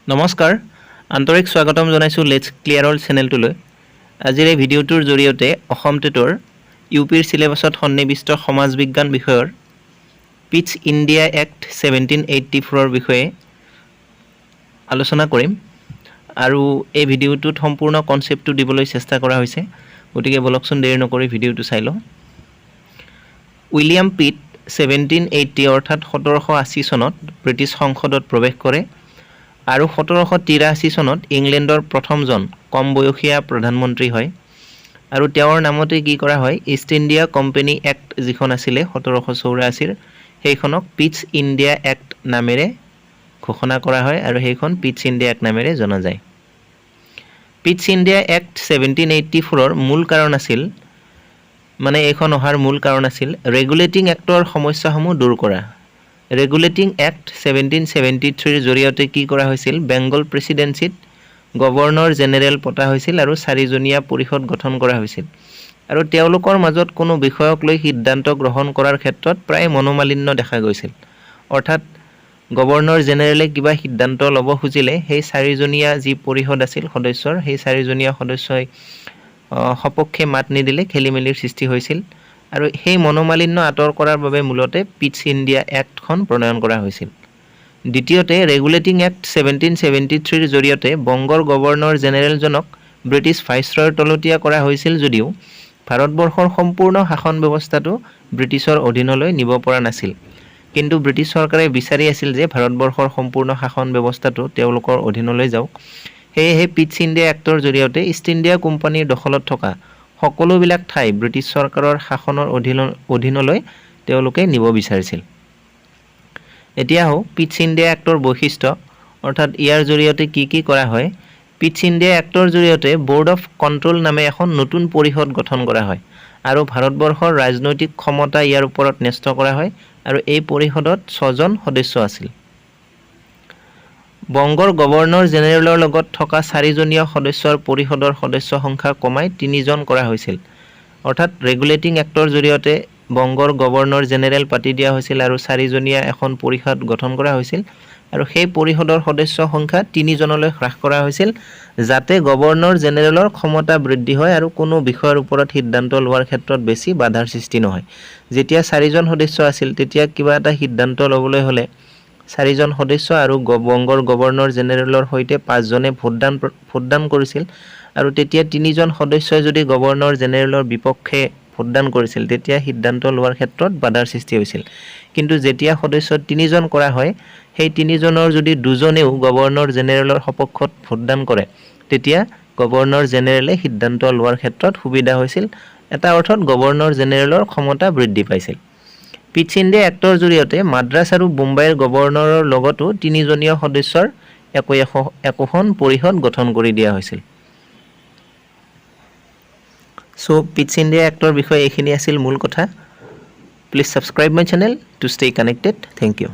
নমস্কাৰ, আন্তৰিক স্বাগতম জনাইছোঁ let's clear all চেনেলটোলৈ। আজিৰ এই ভিডিঅ'টোৰ জৰিয়তে অসম টেটৰ ইউ পিৰ চিলেবাছত সন্নিৱিষ্ট সমাজ বিজ্ঞান বিষয়ৰ Pitt's India Act 1784ৰ বিষয়ে আলোচনা কৰিম আৰু এই ভিডিঅ'টোত সম্পূৰ্ণ কনচেপ্টটো দিবলৈ চেষ্টা কৰা হৈছে। গতিকে বলকচোন, দেৰি নকৰি ভিডিঅ'টো চাই লওঁ। উইলিয়াম পিট 1780 অৰ্থাৎ 1780 চনত ব্ৰিটিছ সংসদত প্ৰৱেশ কৰে আৰু 1783 চনত ইংলেণ্ডৰ প্ৰথমজন কম বয়সীয়া প্ৰধানমন্ত্ৰী হয়। আৰু তেওঁৰ নামতে কি কৰা হয়? ইষ্ট ইণ্ডিয়া কোম্পানী এক্ট যিখন আছিলে 1784ৰ, সেইখনক পিটছ ইণ্ডিয়া এক্ট নামেৰে ঘোষণা কৰা হয় আৰু সেইখন পিটছ ইণ্ডিয়া এক্ট নামেৰে জনা যায়। পিটছ ইণ্ডিয়া এক্ট 1784ৰ মূল কাৰণ আছিল, মানে এইখন অহাৰ মূল কাৰণ আছিল ৰেগুলেটিং এক্টৰ সমস্যাসমূহ দূৰ কৰা। ৰেগুলেটিং এক্ট 1773ৰ জৰিয়তে কি কৰা হৈছিল? বেংগল প্ৰেচিডেঞ্চিত গভৰ্ণৰ জেনেৰেল পতা হৈছিল আৰু চাৰিজনীয়া পৰিষদ গঠন কৰা হৈছিল। আৰু তেওঁলোকৰ মাজত কোনো বিষয়ক লৈ সিদ্ধান্ত গ্ৰহণ কৰাৰ ক্ষেত্ৰত প্ৰায় মনোমালিন্য দেখা গৈছিল। অৰ্থাৎ গভৰ্ণৰ জেনেৰেলে কিবা সিদ্ধান্ত ল'ব খুজিলে সেই চাৰিজনীয়া যি পৰিষদ আছিল সদস্যৰ, সেই চাৰিজনীয়া সদস্যই সপক্ষে মাত নিদিলে খেলি মেলিৰ সৃষ্টি হৈছিল। আৰু সেই মনোমালিন্য আঁতৰ কৰাৰ বাবে মূলতে পিটছ ইণ্ডিয়া এক্টখন প্ৰণয়ন কৰা হৈছিল। দ্বিতীয়তে, ৰেগুলেটিং এক্ট 1773ৰ জৰিয়তে বংগৰ গভৰ্ণৰ জেনেৰেলজনক ব্ৰিটিছ ভাইচৰয়ৰ তলতীয়া কৰা হৈছিল যদিও ভাৰতবৰ্ষৰ সম্পূৰ্ণ শাসন ব্যৱস্থাটো ব্ৰিটিছৰ অধীনলৈ নিব পৰা নাছিল। কিন্তু ব্ৰিটিছ চৰকাৰে বিচাৰি আছিল যে ভাৰতবৰ্ষৰ সম্পূৰ্ণ শাসন ব্যৱস্থাটো তেওঁলোকৰ অধীনলৈ যাওক। সেয়েহে পিটছ ইণ্ডিয়া এক্টৰ জৰিয়তে ইষ্ট ইণ্ডিয়া কোম্পানীৰ দখলত থকা সকলোবিলাক ঠাই ব্ৰিটিছ চৰকাৰৰ শাসনৰ অধীনলৈ তেওঁলোকে নিব বিচাৰিছিল। এতিয়া আহোঁ পিটছ ইণ্ডিয়া এক্টৰ বৈশিষ্ট্য, অৰ্থাৎ ইয়াৰ জৰিয়তে কি কি কৰা হয়। পিটছ ইণ্ডিয়া এক্টৰ জৰিয়তে ব'ৰ্ড অফ কণ্ট্ৰল নামে এখন নতুন পৰিষদ গঠন কৰা হয় আৰু ভাৰতবৰ্ষৰ ৰাজনৈতিক ক্ষমতা ইয়াৰ ওপৰত ন্যস্ত কৰা হয়। আৰু এই পৰিষদত ছজন সদস্য আছিল। বংগৰ গভৰ্ণৰ জেনেৰেলৰ লগত থকা চাৰিজনীয়া সদস্যৰ পৰিষদৰ সদস্য সংখ্যা কমাই তিনিজন কৰা হৈছিল। অৰ্থাৎ ৰেগুলেটিং এক্টৰ জৰিয়তে বংগৰ গভৰ্ণৰ জেনেৰেল পাতি দিয়া হৈছিল আৰু চাৰিজনীয়া এখন পৰিষদ গঠন কৰা হৈছিল। আৰু সেই পৰিষদৰ সদস্য সংখ্যা তিনিজনলৈ হ্ৰাস কৰা হৈছিল, যাতে গভৰ্ণৰ জেনেৰেলৰ ক্ষমতা বৃদ্ধি হয় আৰু কোনো বিষয়ৰ ওপৰত সিদ্ধান্ত লোৱাৰ ক্ষেত্ৰত বেছি বাধাৰ সৃষ্টি নহয়। যেতিয়া চাৰিজন সদস্য আছিল, তেতিয়া কিবা এটা সিদ্ধান্ত ল'বলৈ হ'লে চাৰিজন সদস্য আৰু বংগৰ গভৰ্ণৰ জেনেৰেলৰ সৈতে পাঁচজনে ভোটদান কৰিছিল। আৰু তেতিয়া তিনিজন সদস্যই যদি গভৰ্ণৰ জেনেৰেলৰ বিপক্ষে ভোটদান কৰিছিল, তেতিয়া সিদ্ধান্ত লোৱাৰ ক্ষেত্ৰত বাধাৰ সৃষ্টি হৈছিল। কিন্তু যেতিয়া সদস্য তিনিজন কৰা হয়, সেই তিনিজনৰ যদি দুজনেও গভৰ্ণৰ জেনেৰেলৰ সপক্ষত ভোটদান কৰে, তেতিয়া গভৰ্ণৰ জেনেৰেলে সিদ্ধান্ত লোৱাৰ ক্ষেত্ৰত সুবিধা হৈছিল। এটা অৰ্থত গভৰ্ণৰ জেনেৰেলৰ ক্ষমতা বৃদ্ধি পাইছিল। পিটছ ইণ্ডিয়া এক্টৰ জৰিয়তে মাদ্ৰাছ আৰু বোম্বাইৰ গভৰ্ণৰৰ লগতো তিনিজনীয়া সদস্যৰ একোখন পৰিষদ গঠন কৰি দিয়া হৈছিল। চ' পিটছ ইণ্ডিয়া এক্টৰ বিষয়ে এইখিনি আছিল মূল কথা। Please subscribe my channel to stay connected. Thank you.